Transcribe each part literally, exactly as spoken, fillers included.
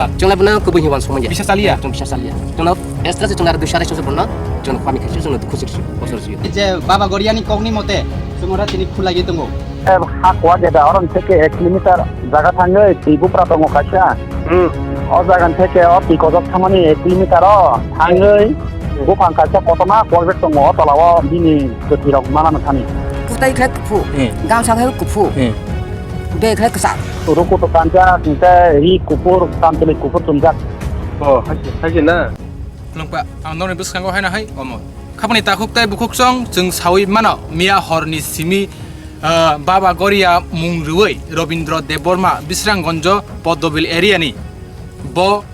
Chwng lai bono kubui hinwi uansukmanya. Bisa chaliya? Chwng bisa chaliya. Chwngno extra se chwng aro dui sari sojor bono chwng khami khaisi chwngno dukhu sirsi, bosor sio. Je Baba Goriani kokni mote chwng ora tini khulai tongo. E ha kuak eda oron theke ek kilometer jaga thangwi twi bupra tongo kaisa. Hmm. O jaga theke o twi kojok thangmani ek kilometer o thangwi buphang kaisa kotorma kuak bek tongo o tola o bini kwthwi rok manano thani. Kwtai khe kuphu, Hmm. gamsa khe kuphu. Hmm. Bek khe kwchak. Ruku to kanjak, hingke ri kuphur, tantwlwi kuphur chumjak. Oh, haise, haise na? Lungpa, ang norokni bwskango haino hai omo. Khapani takhuk tei bukhuk chwng, chwng sawi mano, miya horni simi, ah, Baba Goria mung rwui Robindra Debbarma, Bisranggonjo, Poddobil area ni. Bo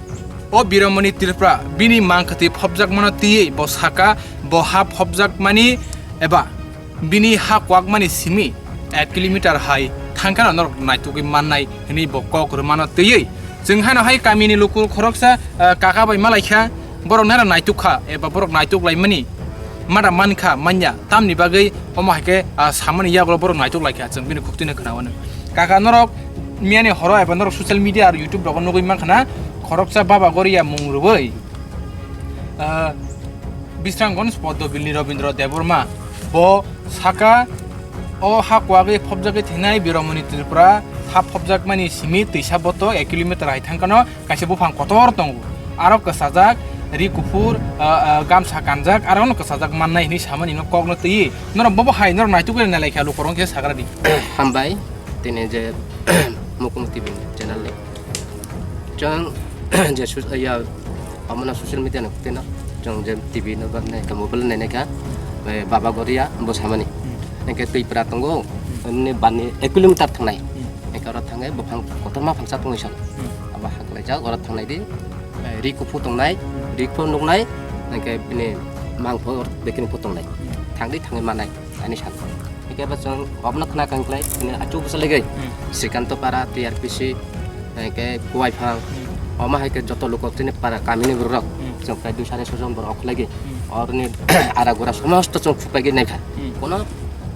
o Biromoni Tripura, bini mangkhati phobjakmano twiwi bo saka, bo ha phobjakmani eba bini ha kwakmani simi ek kilometer hai thangkheno norok naitugwi mannai hwnwi bo kok rwmano twiwi. Chwng haino hai kamini luku khoroksa, ah, kaka bai malaikha, borok nara naitukha eba borok naituk laimani mada mankha manya, tamni bagwi omo hai khe, ah, samani yagulo borok naituk laikha, chwng bini khuktwino khwnawano. Kaka norok miyani horo eba norok social media aro YouTube rogo nugwi mankha na khoroksa Baba Goria mung rwui, ah, Bisranggonj Poddobilni Robindra Debbarma bo saka o ha kwagwi phobjagwi thinai Biromoni Tripura ha phobjakmani simi twisa boto ek kilometer hai thangkhano kaisa buphang kotor tongo. Aro kwchajak, ri kuphur, ah, ah, gamsa kanjak, aro no kwchajak mannai hinwi samani no kokno twiwi. Norok bobo hai norok naitukwi nailai kha lukorok khe sagra di. Hambai, tini je Mukung T V channel ni. Chwng je sus-, ya, Omono social media no tino chwng je T V no ba nai ka mobile nai nai ka, eh, Baba Goria bo samani. Hmm. Hingke twi pura tongo, Hmm. ni bani ek kilometer thangnai. Hmm. Hingke oro thangai buphang kotorma phangsa tongwi sal. Hmm. Abo haklaijak oro thangnai di, eh, ri kuphu tongnai, Hmm. ri kuphu nuknai, hingke bini mangpho bekini phu tongnai. Hmm. Thangdi thangwi manai. Ani sal. Hingke bo chwng obono khna kang klai, chini achuk bwsa legwi. Hmm. Srikanto para, T R P C, hingke Kuwaiphang. Hmm. Omo hai khe joto luko chini para kamini borok. Hmm. Chwng prai dui sari sojon borok okhwlai gwi. Hmm. Oroni ara gura somosto chwng khupai gwi naikha. Hmm. Kono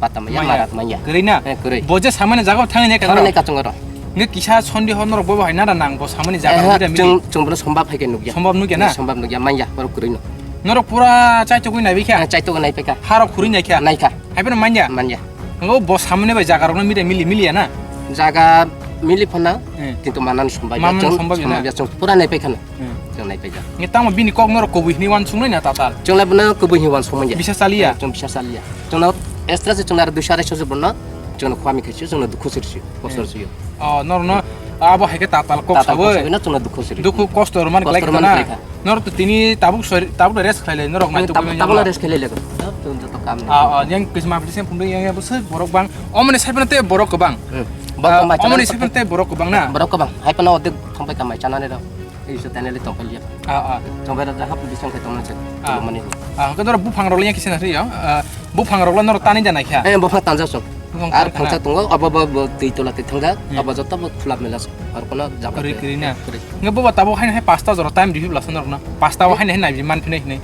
pata maya, Maya. marat maya. Kwrwi na? Eh, kwrwi. Bo je samani jaga thangwi naikha Thangwi norok? naikha chwng oro. Nge kisa sondi hor norok bobo hai nara nang bo samani jaga Eh, mira miri. chwng, chwng bono sombab hai khe nukya. Sombab nukya na? Eh, sombab nukya, manya, borok kwrwi no. Norok pura chaitugwi naibi kha? Eh, chaitugwi naipai kha. Harok khurui naikha? Naikha. Haiphano manya? Manya. Ngo bo samani bai jaga rokno mide mili mili ya na? Jaga mili phana, Hmm. kintu manani sombai Manani ya, chwng sombai ya na? sombai ya, chwng pura naipai khana. Hmm. Chwng naipai ja. Nge tamo bini kok norok kubui hini wan sungnai na tatal? Chwng lai bono kubui hini wan sungmai ya. Bisa saliya? Chwng bisa saliya. Chwng no extra se chwng ar dui sari sojo bono, chwng no khwami khaisi, chwng no dukhu sirsi, kosor Hmm. siyo. Oh, norno abo hai khe tatal kok Tatal sawi. kok sawi na chwng no dukhu siri. Dukhu kosto rwmani Kosto kwlai rwmani khna. kwlai kha. Norok to tini tabuk sori, tabuk rest khlai lai, norok Ang naituk tab-, bai tabuk nangma. rest khlai lai. Tab-, tabuk tabuk kam Ah, ah, yang kisma application phundu yang ya bwswk borok bang. Omoni saiphano tei borok kwbang. Hmm. Borok Ah, kwbang omoni chana saiphano tei borok kwbang na. Borok kwbang. Hai phano odik thangpai kamai chanani rok. Ei so taneli tongkol ya. Ah, ah. Tongbai rok jahap bisong kai tongna se. Ah. Mani. Ah, hwnkhe norok buphang rok yang kisa na ya. Ah, buphang rok la norok tani janai kha. Eh, buphang tanja sok. Buphang Ar tanja phangsa khana. tongo, abo bo, bo twi tola twi thangjak, Hmm. abo joto bo khulap mela sok. Ar kono jabra Kwrwi khe. kwrwi na. Kwrwi. Nge bobo tabuk haino hai pasta jora time rihip lasa norokno. Pasta o haino hai naibi man phinai hinai.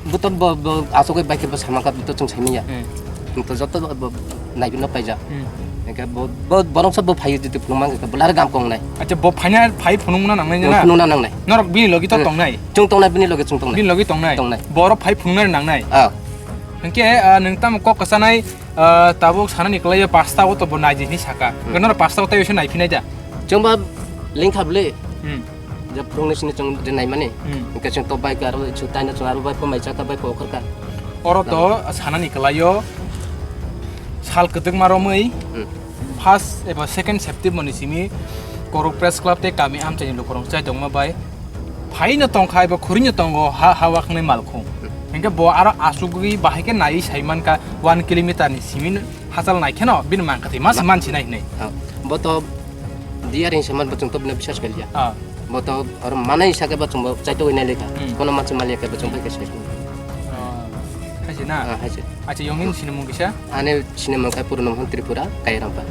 Buto bo, bo asogoi bai khe bo samaka buto chwng saimanya. Hmm. Buto joto bo, bo naibi no paija. Hmm. Hingke bo, bo, borok sa bo phai jiti phunuk mang khe bo lari gam kong nai. Acha bo phaina phai phunuk na nangnai na? Phunuk na nangnai. Norok bini logi to Hmm. tongnai? Chwng tongnai bini logi chwng tongnai. Bini logi tongnai? Tongnai. Borok phai phunuk na nangnai? Ah. Hingke, ah, nwng tamo kok kwchanai, ah, tabuk sanani kwlai o pasta o to bo naidi hinwi saka. Hmm. Hingke norok pasta o tei bisa naiphinai da? Chwng ba lengkha bwle. Hmm. Je phwrwngni sini chwng je naimani. Hmm. Hingke chwng to bai khe aro chwng taina chwng aro bai pho mai chaka bai pho okhorka. Oro to sanani kwlaio sal kwdwkma romwi Hmm. first eba second September ni simi Korok Press Club tei kami amchaini lukurok chai tongma bai phaino tongkha eba khurino tongo ha hawa khnai malkhung. Hmm. Hingke bo aro asugwi bahai khe nai sai mankha one kilometer ni simi hachal nai kheno bini mangkha twi mas Ma- mansinai hinwi. Ah, bo to D R ni saman bo chwng to bini bisas kaliya. Ah. Bo to oro manai sake bo chwngbo chaitogwi nai lekha. Hmm. Kono mansi maliya khe bo chwng bai khe sai. Ah, hai se na? Ah, hai se. Acha, yongni sinimung kisa? Ani sinimung kai Purno Mohan Tripura, Kairampa.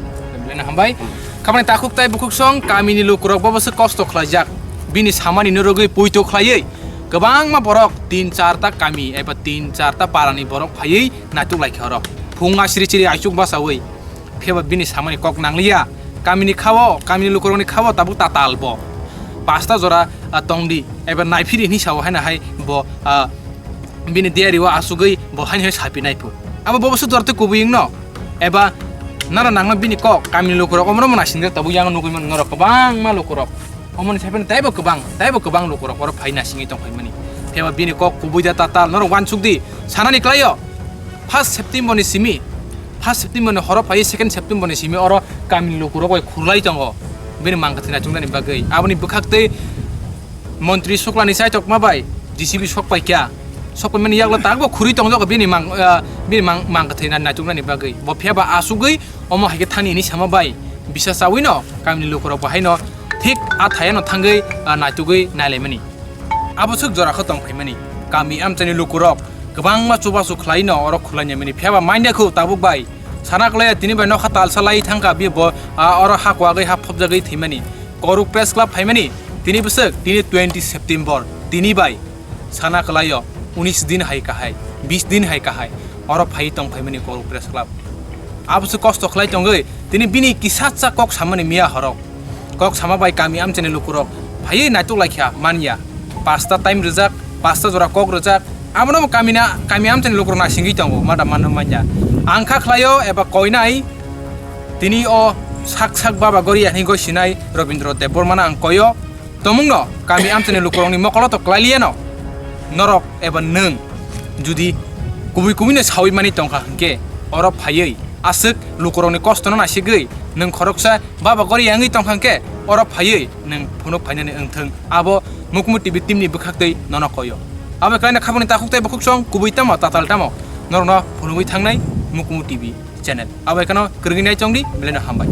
Belai no hambai. Hmm. Khamani takhuk tai bukhuk song, kamini lukurok bo bwswk kosto khlaijak. Bini samani no rwgwi puito khlaiwi. Kwbangma borok tin char ta kami eba tin char ta parani borok phaiwi naituk lai khe oro. Phung asri chiri aichuk basawi. Phiyaba bini samani kok nangliya. Kamini khao, kamini lukurokni khao tabuk tatal bo. pasta jora, ah, tongdi, eba naiphiri hinwi sao haino hai bo, ah, bini diary o asugwi bo haino hai sapinai phu. Abo bobo se jora tei kubui wngno, eba nara nangma bini kok kamini lukurok omono mo naisingde tabuk yang nugwi mano norok kwbangma lukurok. Omoni saipeno taibo kwbang, taibo kwbang lukurok oro phai naisingwi tongphaimani. Phiyaba bini kok kubui da tatal norok uansukdi, sanani klaio. First September ni simi, first September ni horo phai second September ni simi oro kamini lukurok bai khurlai tongo. Bini mang kwthwina chungnani bagwi. Aboni bwkhak tei montri suklani chaitok ma bai J C B sok pai kya. Sok pai mani yaklo takbo khurui tongjago bini mang, ah, bini mang, mang kwthwina nachuknani bagwi. Bo phiyaba asugwi omo hai khe thani hinwi sama bai. Bisa chawino kamini lukurok bo haino thik a thayano thangwi, ah, naitugwi nailaimani. Abo swk jora khe tong phaimani. Kami amchaini lukurok kwbangma chubachu khlaino oro khulai naimani. Phiyaba manya khu tabuk bai. Sana klaya tini bai nokha talsa lai thangkha bi bo, ah, oro ha kwagwi ha phobjagwi thwimani. Koruk Press Club phaimani. Tini bwswk, tini twenty September. Tini bai. Sana klaio, unis din hai kahai, bis din hai kahai. Oro phai tong phaimani Koruk Press Club. Abo swk kosto khlai tongwi. Tini bini kisa cha kok samani miya horok. Kok sama bai kami amchani lukurok phaiwi naituk laikha manya. Pasta time rijak, pasta jora kok rijak. Abono kami na, kami amchani lukurok naisingwi tongo, mada mano manya. Ang kha khlaio eba koinai tini o sak sak Baba Goria hinwi goi sinai Robindra Debbarmano ang koio. Tomungno kami amchani lukurokni mokolo to klailiyano. Norok eba nwng judi kubui kubuino sawi mani tongkha hwnkhe oro phaiwi aswk lukurokni kostono naisigwi nwng khoroksa Baba Goria wngwi tongkha hwnkhe oro phaiwi nwng phunuk phainani wngthwng, abo Mukumu T V teamni bwkhaktwi nono koyo. Abo klaina khabangni takhuk tei bukhuk song kubui tamo tatal tamo norokno phunugwi thangnai Mukumu T V channel. Abo ekhano kwrwngwi nai chongdi, belai no hambai.